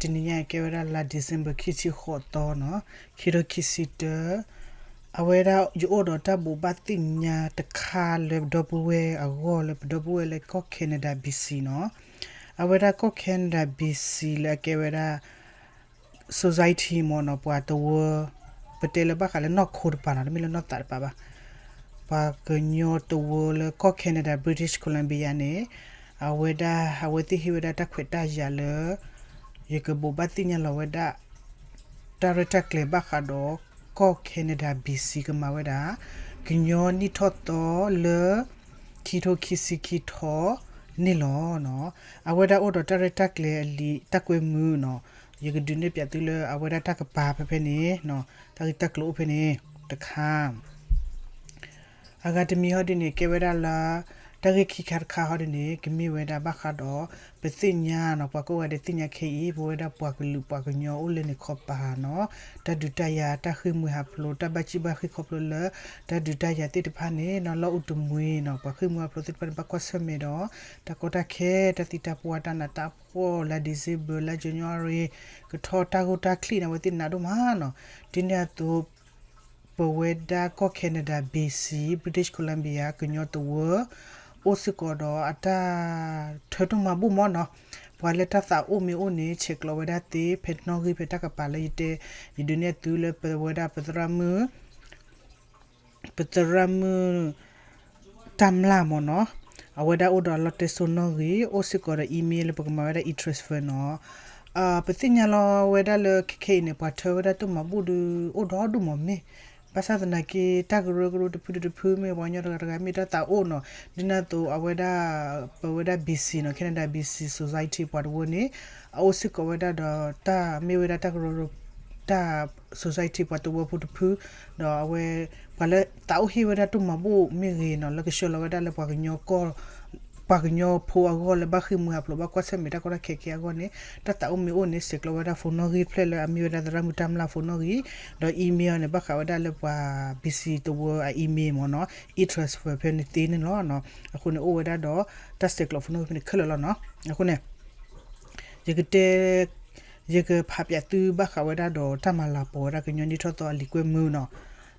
တနံၤညါကဲဝဲဒၣ်လါ December ခံဆံဃိးသီနီၤ, ခံထိခံဆံတၢ, အဝဲဒၣ်ယအိၣ်ဒီးတၢ်ဘိးဘၣ်သ့ၣ်ညါတခါလၢပဒီပုၢ်ဝဲၢ်အဂီၢ်လၢပဒီပုၢ်ဝဲၢ်လၢကီၢ် Canada B C နီၤ, အဝဲဒၣ်ကီၢ် Canada B C လၢအကဲဝဲဒၣ် society မ့ၢ်နီၤ, ပှၤတဝၢ, ပတဲလၢဘၣ်ဃးလၢနီၢ်ခိတပၤနီၤ, တမ့ၢ်လၢနီၢ်သးတပၤဘၣ်, ပှၤကညီတဝၢလၢကီၢ် Canada British Columbia န့ၣ်, အဝဲဒၣ် အဝဲသ့ၣ်ဟ့ၣ်ဝဲဒၣ်တၢ်ခွဲးတၢ်ယာ်လၢ ယကဘိးဘၣ်သ့ၣ်ညါလီၤဝဲဒၣ် တၢ်ရဲၣ်တၢ်ကျဲၤဘၣ်ဃးဒီးကီၢ် Canada B C ကမၤဝဲဒၣ် ကညီနံၣ်ထီၣ်သီလၢ ခံထိခံဆံခံထီၣ်န့ၣ်လီၤ. အဝဲဒၣ်အိၣ်ဒီးတၢ်ရဲၣ်တၢ်ကျဲၤအလံာ်တၢ်ကွဲမုာ်နီၤ, ယကဒုးနဲၣ်ဖျါသုလၢအဝဲဒၣ်တၢ်ကပၤဖဲဖဲန့ၣ်, တၢ်ဂ့ၢ်တၢ်ကျိၤအိၣ်ဖဲန့ၣ်တခါ အဂၤတမံၤဟီဒ်န့ၣ် ကဲဝဲဒၣ်လၢ တၢ်ဂ့ၢ်ခံခါတခါဟီဒ်န့ၣ် ကမ့ၢ်ဝဲဒၣ်ဘၣ်ဃးဒီး ပသ့ၣ်ညါနီၤ, ပှၤကိးဂၤဒဲးသ့ၣ်ညါခဲအံၤ ပဝဲဒၣ်ပှၤကလုာ်ပှၤကညီအိၣ်လၢန့ၣ်ခီပၤနီၤ, တၢ်ဒုးတၢ်ယၤ တၢ်ဃ့ၢ်မှံဟးဖျိး တၢ်ဘၣ်စံၣ်ဘၣ်ဃ့ၢ်ခီဖျိလၢ တၢ်ဒုးတၢ်ယၤသ့ၣ်တဖၣ်န့ၣ်နီၤ, လီၢ်အိၣ်တမှံၤနီၤ, ပှၤဃ့ၢ်မှံဟးဖျိးသ့ၣ်တဖၣ်န့ၣ် ဘၣ်ကွၢ်ဆၢၣ်မဲာ်ဒီး တၢ်ကီတၢ်ခဲ တၢ်သံတၢ်ပှၢ် တၢ်နးတၢ်ဖှီၣ် လါ December လါ January ကထီၣ်တၢ်ဂိၢ်တၢ်ချံၣ်န့ၣ် အဝဲသ့ၣ်နးဒိၣ်မးနီၤ, ဒ်န့ၣ်အသိး ပဝဲဒၣ်ကီၢ် Canada B C British Columbia ကညီတဝၢ အိၣ်စ့ၢ်ကီးဒီးအတၢ်ထၢတၢ်မၤဘူၣ်မ့ၢ်နီၤ, ပှၤလၢတၢ်သးအိၣ်မ့ၢ်အိၣ်န့ၣ် ဆဲးကျိးဝဲဒၣ်သ့ ဖဲနီၣ်ဂံၢ်ဖဲတၢ်ကပၤလၢယတဲ, ယဒုးနဲၣ်သုလၢပဝဲဒၣ်ပသရၣ်မုၣ် ပသရၣ်မုၣ် တၢ်မျၢ်မ့ၢ်နီၤ, အဝဲဒၣ်အိၣ်ဒီးအလီၢ်တဲစိနီၣ်ဂံၢ် အိၣ်စ့ၢ်ကီးဒီး email လၢပကမၤဝဲဒၣ် e-transfer နီၤ, ပသ့ၣ်ညါလီၤဝဲဒၣ်လၢခဲခဲအံၤန့ၣ် ပှၤထၢဝဲဒၣ်တၢ်မၤဘူၣ်ဒုးအိၣ်ဒီဒူၣ်မးမ့ၢ်, ဘၣ်ဆၣ်သနာ်က့ တၢ်ကရၢကရိတဖုတဖုမ့ၢ် ပှၤကညီတဂၤတဂၤမ့ၢ်တၢ်သးအိၣ်နီၤ, ဒ်န့ၣ်အသိးအဝဲဒၣ် ပဝဲဒၣ် B C နီၤ Canada B C Society ပှၤတဝၢန့ၣ် အအိၣ်စ့ၢ်ကီးဝဲဒၣ်ဒီးတၢ်မ့ၢ်ဝဲဒၣ်တၢ်ကရၢကရိ တၢ် society ပှၤတဝၢဖိတဖု, ဒီးအဝဲ ပှၤလၢသးအိၣ်ဟ့ၣ်ဝဲဒၣ်တၢ်မၤဘူၣ်မ့ၢ်ဂ့ၤနီၤ လၢကဆှၢလီၤဝဲဒၣ်လၢပှၤကညီကီၢ် ပှၤကညီဖိအဂီၢ်လၢဘၣ်ဃ့ၢ်မှံဟးဖျိး ဘၣ်ကွၢ်ဆၢၣ်မဲာ်တၢ်ကီတၢ်ခဲခဲအဂီၢ်န့ၣ် တၢ်သးအိၣ်မ့ၢ်အိၣ်န့ၣ် ဆဲးကျိးဝဲဒၣ် phone နီၣ်ဂံၢ်တဖျၢၣ်လၢအမ့ၢ်ဝဲဒၣ်သရၣ်မုၣ်တၢ်မျၢ် phone နီၣ်ဂံၢ်, ဒီး email န့ၣ် ဘၣ်ဃးဝဲဒၣ်လၢပှၤ B C တဝၢအ email မ့ၢ်နီၤ, e-transfer ဖဲန့ၣ်သ့န့ၣ်လီၤ. အဃိန့ၣ် အိၣ်ဝဲဒၣ်ဒီး တၢ်ဆဲးကျိး phone နီၣ်ဂံၢ်ဖဲန့ၣ်ခဲလၢာ်လီၤနီၤ. အဃိန့ၣ် ယကတဲ ယကဖးပၠးသုဘၣ်ဃးဝဲဒၣ်ဒီး တၢ်မၤလၤကပီၤဝဲဒၣ်ကညီနံၣ်ထီၣ်သီအလံာ်ကွဲမုာ်နီၤ.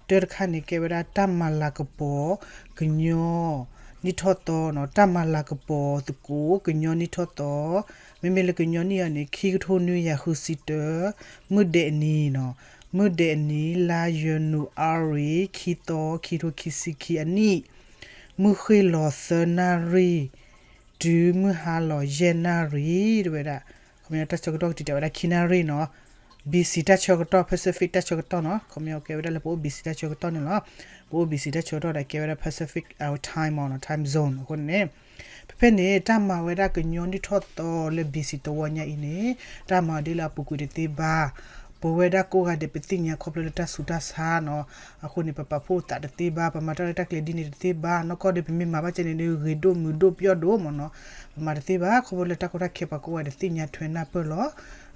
တၢတခါန့ၣ် ကဲဝဲဒၣ်တၢ်မၤလၤကပီၤ ကညီနံၣ်ထီၣ်သီနီၤ, တၢ်မၤလၤကပီၤသကိး ကညီနံၣ်ထီၣ်သီ, မ့မ့ၢ်လၢကညီနံၣ်အံၤန့ၣ် ခံကထိနွံကယၤဃုဆံတၢ, မုၢ်ဒဲးအနံၤနီၤ, မုၢ်ဒဲးအနံၤ လါယနူၤအါရံၤ ခံသီ ခံထိခံဆံခံအနံၣ်, မုၢ်ဃ့ၢ်လီၤသၢနၣ်ရံၣ် တုၤမုၢ်ဟါလီၤယဲၢ်နၣ်ရံၣ် တဲဝဲဒၣ်, ခီပညီတၢ်ဆၢကတီၢ်ကတံာ်တာ်ဝဲဒၣ်ခံနၣ်ရံၣ်နီၤ, B C တၢ်ဆၢကတီၢ် Pacific တၢ်ဆၢကတီၢ်နီၤ, ခီပညီကဲဝဲဒၣ်လၢပအိၣ် B C တၢ်ဆၢကတီၢ်န့ၣ်လီၤ. ပအိၣ် B C တၢ်ဆၢကတီၢ်ဒီးကဲဝဲဒၣ် Pacific time မ့ၢ်နီၤ, time zone အဃိန့ၣ် ဖဲဖဲန့ၣ် တၢ်မၤဝဲဒၣ်ကညီနံၣ်ထီၣ်သီလၢ B C တဝီညါအံၤန့ၣ် တၢ်မၤဒ်လၢအပူၤကွံာ်တသ့ဘၣ်, ပဝဲဒၣ်ကိးဂၤဒဲးပသ့ၣ်ညါခီဖျိလၢတၢ်ဆူးတၢ်ဆါနီၤ, အဃိန့ၣ် ပပာ်ဖှိၣ်သးတသ့ဘၣ်, ပမၤတၢ်ရဲၣ်တၢ်ကျဲၤဒ်န့ၣ်တသ့ဘၣ်, နီၢ်ကီၢ်ဒီးပမ့ၢ်မၤဘၣ်ကဲန့ၣ်ဒီး ဂ့ၤဒိၣ်မုာ်ဒိၣ်ပယီၢ်ဒိၣ်မ့ၢ်နီၤ, ပမၤတသ့ဘၣ်, ခီဖျိလၢတၢ်ကီတၢ်ခဲပှၤကိးဂၤဒဲးသ့ၣ်ညါထွဲနၢ်ပၢၢ်လီၤ.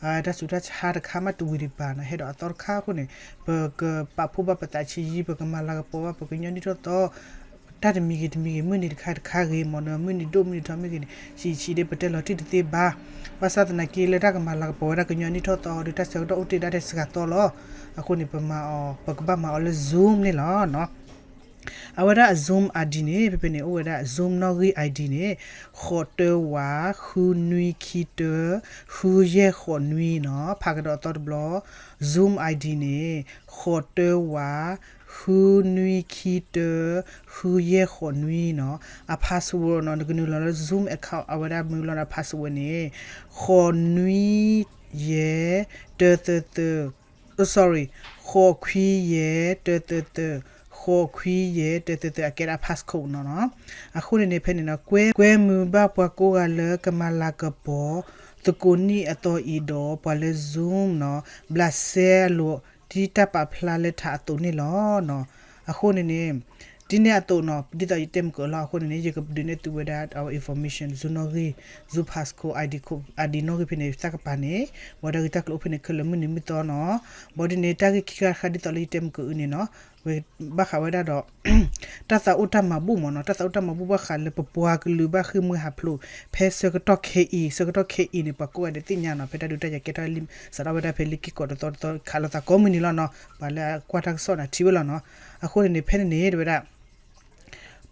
တၢ်ဆူးတၢ်ဆါတခါမးတဝံၤဒံးဘၣ်နီၤ, ဟဲဒီးအသီတခါအဃိန့ၣ် ပကပာ်ဖှိၣ်ဘၣ်ပသးဆံးယံာ်, ပကမၤလၤကပီၤဘၣ်ပကညီနံၣ်ထီၣ်သီ တၢ်တမံၤဂ့ၤတမံၤဂ့ၤ, မုၢ်နံၤတခါတခါဂ့ၤမ့ၢ်နီၤ, မုၢ်နံၤဒိၣ်မုၢ်နံၤထီမ့ၢ်ဂ့ၤန့ၣ် ဆံးဆံးဒ်ပတဲလီၤတံၢ်တသ့ဘၣ်. ဘၣ်ဆၣ်သနာ်က့လၢတၢ်ကမၤလၤကပီၤဝဲဒၣ်ကညီနံၣ်ထီၣ်သီဒီး တၢ်ဆၢကတီၢ်အိၣ်တ့ၢ်ဒၣ်ထဲစှၤသီလီၤ. အဃိန့ၣ် ပမၤအီၤ ပကဘၣ်မၤအီၤလၢ Zoom န့ၣ်လီၤ. အဝဲဒၣ်အ Zoom ID န့ၣ် ဖဲဖဲန့ၣ် အိၣ်ဝဲဒၣ် Zoom နီၣ်ဂံၢ် ID န့ၣ် ဃိးတၢဝး ဃုနွံခံတၢ ဃုယဲၢ်ဃိးနွံနီၤ, ဖးကဒီးအသီတဘျီ, Zoom ID န့ၣ် ဃိးတၢဝး ဃုနွံခံတၢ ဃုယဲၢ်ဃိးနွံနီၤ, အ password နီၤ, နကနုာ်လီၤလၢ Zoom account အဝဲဒၣ်မ့ၢ်လီၤဒီး password န့ၣ် ဃိးနွံယဲၢ်တၢတၢတၢ sorry, ဃိးခွံယဲၢ်တၢတၢတၢ, ဃိးခွံယဲၢ်တၢတၢတၢ အကဲဒၣ် passcode နီၤနီၤ. အဃိန့ၣ်န့ၣ် ဖဲန့ၣ်နီၤ ကွဲ ကွဲမုာ်ဘၣ်ပှၤကိးဂၤလၢကမၤလၤကပီၤ သကိးနံၣ်အသီအံၤဒီး ပှၤလၢ Zoom နီၤ ဘျးစဲအလိၤ ဒ်တၢ်ပာ်ဖျါလၢထးအသိးန့ၣ်လီၤနီၤ. အဃိန့ၣ်န့ၣ် ဒ်န့ၣ်အသိးနီၤ ဒ်သိးယတဲမုၢ်ကၢၤလီၤ အဃိန့ၣ်န့ၣ် ယကဒုးနဲၣ်သုဝဲဒၣ် our information, Zoom နီၣ်ဂံၢ်, Zoom passcode, ID code, ID နီၣ်ဂံၢ်ဖဲန့ၣ် တၢ်ကပၤန့ၣ် ဝဲဒၣ်ဂ့ၢ်တၢ်ကျိၤအိၣ်ဖဲန့ၣ်ခဲလၢာ်မုၢ်နံၤမုၢ်သီနီၤ. ဘၣ်ဒ်န့ၣ် တၢ်ဂ့ၢ်ခံခါတခါဒ်သိးလၢယတဲမုၢ်ကၢၤအံၤန့ၣ်နီၤ ဘၣ်ဃးဝဲဒၣ်ဒီး တၢ်သးအိၣ်တၢ်မၤဘူၣ်မ့ၢ်နီၤ, တၢ်သးအိၣ်တၢ်မၤဘူၣ်ဘၣ်ဃးလၢပပှၤကလုာ်ဘၣ်ဃ့ၢ်မှံဟးဖျိး ဖဲဆၢကတီၢ်ခဲအံၤ, ဆၢကတီၢ်ခဲအံၤန့ၣ် ပှၤကိးဂၤဒဲးသ့ၣ်ညါနီၤ, ဖဲတၢ်ဒုးတၢ်ယၤကဲထီၣ်လံ စးထီၣ်ဝဲဒၣ်ဖဲလံာ်က့ၢ်ကီးတသီတသီ ခးလိာ်သးကိးမုၢ်နံၤလီၤနီၤ, ပှၤလၢအကွၢ်တၢ်ကစီၣ်န့ၣ် ထံၣ်ဝဲလီၤနီၤ. အဃိန့ၣ်န့ၣ် ဖဲန့ၣ်န့ၣ် တဲဝဲဒၣ်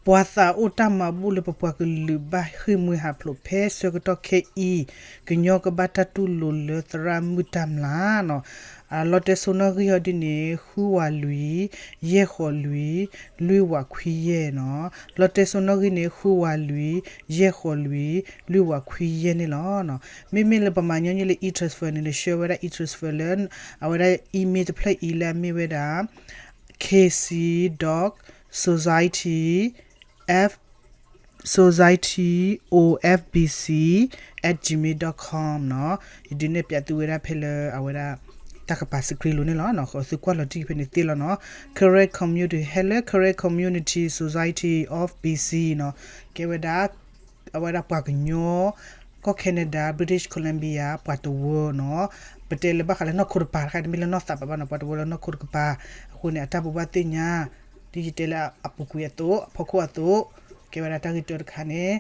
ပှၤသးအိၣ်တၢ်မၤဘူၣ်လၢပပှၤကလုာ်ဘၣ်ဃ့ၢ်မှံဟးဖျိး ဖဲဆၢကတီၢ်ခဲအံၤ ကညီကဘၣ်တၢ်တူၢ်လိာ်လၢသရၣ်မုၣ်တၢ်မျၢ်နီၤ. လီတဲစိနီၣ်ဂံၢ်အီၤဒ်န့ၣ် ဃုဝးလွံၢ် ယဲၢ်ဃိးလွံၢ် လွံၢ်ဝးခွံယဲၢ်နီၤ. လီတဲစိနီၣ်ဂံၢ်န့ၣ် ဃုဝးလွံၢ် ယဲၢ်ဃိးလွံၢ် လွံၢ်ဝးခွံယဲၢ်န့ၣ်လီၤ. မ့မ့ၢ်လၢပမၤညီနုၢ်လၢ e-transfer န့ၣ် နဆှၢဝဲဒၣ် e-transfer လၢ အဝဲဒၣ် email တဖျၢၣ်အံၤလၢအမ့ၢ်ဝဲဒၣ် K C dot society F society O F B C at gmail dot com နီၤ. ယဒုးနဲၣ်ပၠးသုဝဲဒၣ်ဖဲလၢအဝဲဒၣ် တၢ်ကပၤ screen လိၤန့ၣ်လီၤ. သုကွၢ်လီၤတံၢ်ဖဲန့ၣ်သ့လီၤနီၤ. Karen Community ဟဲလၢ Karen Community Society of B C နီၤ. ကဲဝဲဒၣ် အဝဲဒၣ်ပှၤကညီ ကီၢ် Canada British Columbia ပှၤတဝၢနီၤ. ပတဲလၢဘၣ်ဃးလၢနီၢ်ခိတကပၤတခါ တမ့ၢ်လၢနီၢ်သးပှၢ်ဘၣ်နီၤ, ပှၤတဝၢလၢနီၢ်ခိတကပၤ. အဃိန့ၣ် အတၢ်ဘိးဘၣ်သ့ၣ်ညါ ဒ်ယတဲလၢအပူၤကွံာ်အသိး အဖီခိၣ်အသိး ကဲဝဲဒၣ်တၢ်ဂ့ၢ်တၢတခါန့ၣ်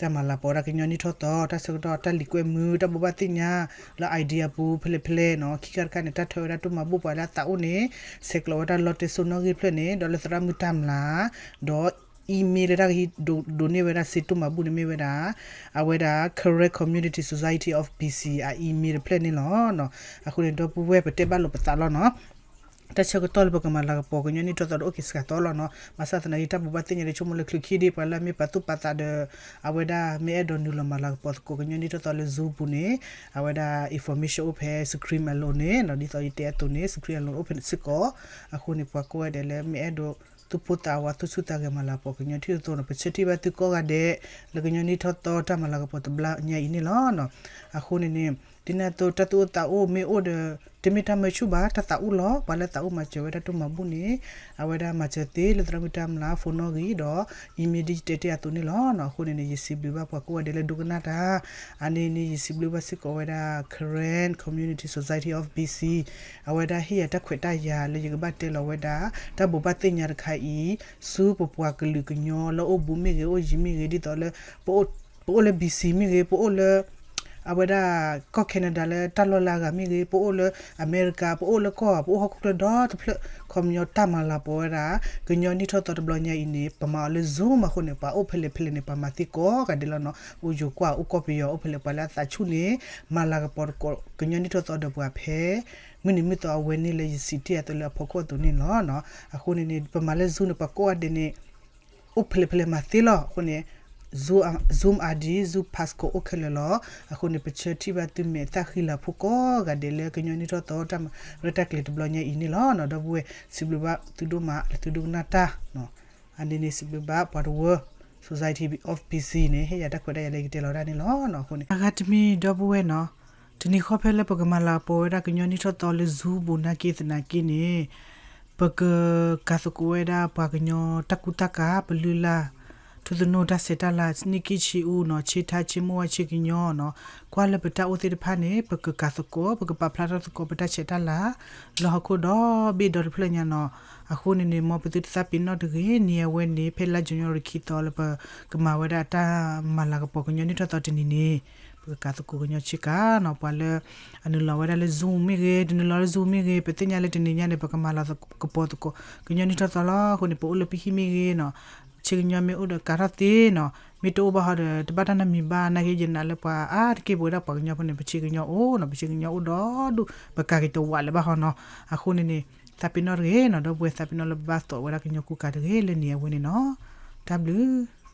တၢ်မၤလၤကပီၤဝဲဒၣ်ကညီနံၣ်ထီၣ်သီ တၢ်ဆၢကတီၢ် တၢ်လံာ်ကွဲမုာ် တၢ်ဘိးဘၣ်သ့ၣ်ညါ လၢ idea အပူၤ ဖဲလဲၣ်ဖဲလဲၣ်နီၤ. ခံခါတခါန့ၣ် တၢ်ထၢဝဲဒၣ်ဒိၣ်မးဘူၣ် ပှၤလၢအသးအိၣ်န့ၣ် ဆဲးကျိးဝဲဒၣ်လီတဲစိနီၣ်ဂံၢ်တဖျၢၣ်န့ၣ် ဒီးလၢသရၣ်မုၣ်တၢ်မျၢ် ဒီး email လၢတၢ်ကဟံးဒိးန့ၢ်ဝဲဒၣ်စ့ဒိၣ်မးဘူၣ်န့ၣ်မ့ၢ်ဝဲဒၣ် အဝဲဒၣ် Karen Community Society of B C အ email တဖျၢၣ်န့ၣ်လီၤ. အဃိန့ၣ် ဒီပုၢ်ဝဲၢ် ပတဲဘၣ်လိာ်ပသးလီၤနီၤ. တၢ်ဆၢကတီၢ်လၢပကမၤလၤကပီၤကညီနံၣ်ထီၣ်သီဒီးအိၣ်က့ၤစှၤသီလီၤနီၤ. ဘၣ်ဆၣ်သနာ်က့ တၢ်ဘိးဘၣ်သ့ၣ်ညါဒီး ဆိကမိၣ်လၢချုးခံဒံး ပှၤလၢအမ့ၢ်ပာ်သူၣ်ပာ်သးဒီး အဝဲဒၣ်မ့ၢ်အဲၣ်ဒိးနုာ်လီၤမၤလၤကပီၤသကိးကညီနံၣ်ထီၣ်သီလၢ Zoom ပူၤန့ၣ် အဝဲဒၣ် information အိၣ်ဖဲ screen အလိၤန့ၣ်နီၤ. ဒ်သိးယတဲအသိးန့ၣ် screen အလိၤအိၣ်ဖဲစ့ၢ်ကီး. အဃိန့ၣ် ပှၤကိးဂၤဒဲးလၢမ့ၢ်အဲၣ်ဒိးသူၣ်ပိၢ်သးဝး သူၣ်ဆူၣ်သးဂဲၤမၤလၤကပီၤကညီနံၣ်ထီၣ်သီနီၤ ပဆၢထံၣ်ဘၣ်သုကိးဂၤဒဲး လၢကညီနံၣ်ထီၣ်သီတၢ်မၤလၤကပီၤတဘျီညါအံၤန့ၣ်လီၤ. အဃိန့ၣ်န့ၣ် ဒ်န့ၣ်အသိး တၢ်သူၣ်အိၣ်သးအိၣ်မ့ၢ်အိၣ်ဒီး တမ့ၢ်တၢ်မၢဆူၣ်ဘၣ် တၢ်သးအိၣ်လီၤ. ပှၤလၢသးအိၣ်မၤစၢၤဝဲဒၣ်ဒိၣ်မးဘူၣ်န့ၣ် အဝဲဒၣ်မၤစၢၤသ့လၢသရၣ်မုၣ်တၢ်မျၢ် phone နီၣ်ဂံၢ်ဒီး email ဒ်ယတဲတ့ၢ်အသိးန့ၣ်လီၤ. အဃိန့ၣ်န့ၣ် ယစံးဘျုးဘၣ်ပှၤကိးဂၤဒဲးလၢဒိကနၣ်တၢ် အန့ၣ်န့ၣ် ယစံးဘျုးဘၣ်စ့ၢ်ကီးဝဲဒၣ် Karen Community Society of B C အဝဲဒၣ်ဟ့ၣ်ယၤတၢ်ခွဲးတၢ်ယာ်လၢယကဘၣ်တဲလီၤဝဲဒၣ် တၢ်ဘိးဘၣ်သ့ၣ်ညါတခါအံၤ ဆူပပှၤကလုာ်ကညီလၢအိၣ်ဘူးမ့ၢ်ဂ့ၤ အိၣ်ယံၤမ့ၢ်ဂ့ၤ ဒ်သိးလၢ ပအိၣ်လၢ B C မ့ၢ်ဂ့ၤ ပအိၣ်လၢ အဝဲဒၣ်ကီၢ် Canada လၢတၢ်လီၢ်လၢအဂၤမ့ၢ်ဂ့ၤ ပအိၣ်လၢအမဲရကၤ ပအိၣ်လၢကီၢ် ပအိၣ်ဟီၣ်ခိၣ်ချၢဒီတဖျၢၣ် ခီပညီတၢ်မၤလၤကပီၤဝဲဒၣ် ကညီနံၣ်ထီၣ်သီတဘျီညါအံၤန့ၣ် ပမၤအီၤလၢ Zoom အဃိန့ၣ် ပှၤအိၣ်ဖဲလဲၣ်ဖဲလဲၣ်န့ၣ် ပှၤမၤသ့ကိးဂၤဒဲးလီၤနီၤ. အိၣ်ယိၤကွၢ် အိၣ်ကီၢ်ပယီၤ အိၣ်ဖဲလဲၣ် ပှၤလၢအသးဆူၣ်န့ၣ် မၤလၤကပီၤသကိးကညီနံၣ်ထီၣ်သီဒီးပှၤဖဲ မုၢ်နံၤမုၢ်သီအဝဲန့ၣ်လၢယစံးတ့ၢ်အသိးလၢအဖီခိၣ်အသိးန့ၣ်လီၤ. အဃိန့ၣ်န့ၣ် ပမၤလၢ Zoom န့ၣ် ပှၤကိးဂၤဒဲးန့ၣ် အိၣ်ဖဲလဲၣ်ဖဲလဲၣ်မၤသ့လီၤ. အဃိန့ၣ် Zoom ID Zoom passcode အိၣ်ခဲလၢာ်လီၤ. အဃိန့ၣ် ပဆၢထံၣ်ဘၣ်သုမဲာ်သၣ်ဃံလၤဖိကိးဂၤဒဲးလၢကညီနံၣ်ထီၣ်သီတၢ်မၤရဲၣ်တၢ်ကျဲၤတဘျီညါအံၤန့ၣ်လီၤ. ဒီပုၢ်ဝဲၢ် စံးဘျုးဘၣ်သုဒိၣ်မးလၢသုဒိကနၣ်တၢ် အန့ၣ်န့ၣ် စံးဘျုးဘၣ်ပှၤတဝၢ Society of B C န့ၣ် ဟ့ၣ်ယၤတၢ်ခွဲးတၢ်ယာ်လၢယကတဲလီၤဝဲဒၣ်န့ၣ်လီၤ. အဃိန့ၣ် အဂၤတမံၤ ဒီပုၢ်ဝဲၢ်နီၤ တနံၤဃီဖဲလၢပကမၤလၤကပီၤဝဲဒၣ်ကညီနံၣ်ထီၣ်သီလၢ Zoom ပူၤနာ်က့သနာ်က့န့ၣ် ပကကၤသကိးဝဲဒၣ်ပှၤကညီတၢ်ကူတၢ်ကၤ ပလုၢ်လၢ် ထူသနူတၢ်ဆဲးတၢ်လၤ နံၣ်က့ၣ်ဆံအူနီၤ ဆ့ထါဆ့မိၢ်ဝါဆ့ကညီနီၤ ကွၢ်လၢပတၢ်အိၣ်သ့ၣ်တဖၣ်န့ၣ် ပကကၤသကိး ပကပာ်ဖျါထီၣ်သကိးပတၢ်ဆဲးတၢ်လၤ လၢဟီၣ်ခိၣ်ဒီဘ့ၣ်ဒီတဖျၢၣ်ညါနီၤ. အဃိန့ၣ်န့ၣ် မ်ပသုတသးပ့ၤနီၣ်တဂ့ၤ နံၤအဝဲန့ၣ် ဖဲလါ January ခံသီလၢပကမၤဝဲဒၣ် တၢ်မၤလၤကပီၤကညီနံၣ်ထီၣ်သီတနံၤန့ၣ် ပကကၤသကိးကညီဆ့ကၤနီၤ ပှၤလၢ အနုာ်လီၤဝဲဒၣ်လၢ Zoom မ့ၢ်ဂ့ၤ တနုာ်လီၤလၢ Zoom မ့ၢ်ဂ့ၤ ပသ့ၣ်ညါလၢတနံၤညါန့ၣ် ပကမၤလၤကပီၤသကိး ကညီနံၣ်ထီၣ်သီလီၤ. အဃိန့ၣ် ပအိၣ်လၢပဟံၣ်မ့ၢ်ဂ့ၤနီၤ ဆ့ကညီမ့ၢ်အိၣ်ဒီးကၤထီၣ်သ့နီၤ မ့ၢ်တအိၣ်ဘၣ်ဟီဒီး တဘၣ်တၢ်နီတမံၤဘၣ် နာ်က့ယနာ်လၢပှၤအါတက့ၢ်ပဝဲဒၣ်ပှၤကညီဖိန့ၣ် ပဆ့ကညီအိၣ်နီၤ ပဆ့ကညီအိၣ်ဒီဒူၣ် ပကၤက့ၤတဝးလၢၤဘၣ်ဟီနီၤ. အဃိန့ၣ်န့ၣ် သးပ့ၤနီၣ်တဂ့ၤနီၤ ဒီပုၢ်ဝဲၢ် သးပ့ၤနီၣ်လၢပဘၣ်သိးဝဲဒၣ်ကညီကူကၤတဂ့ၤလၢနံၤအဝဲန့ၣ်နီၤ. တၢ်ဘျုး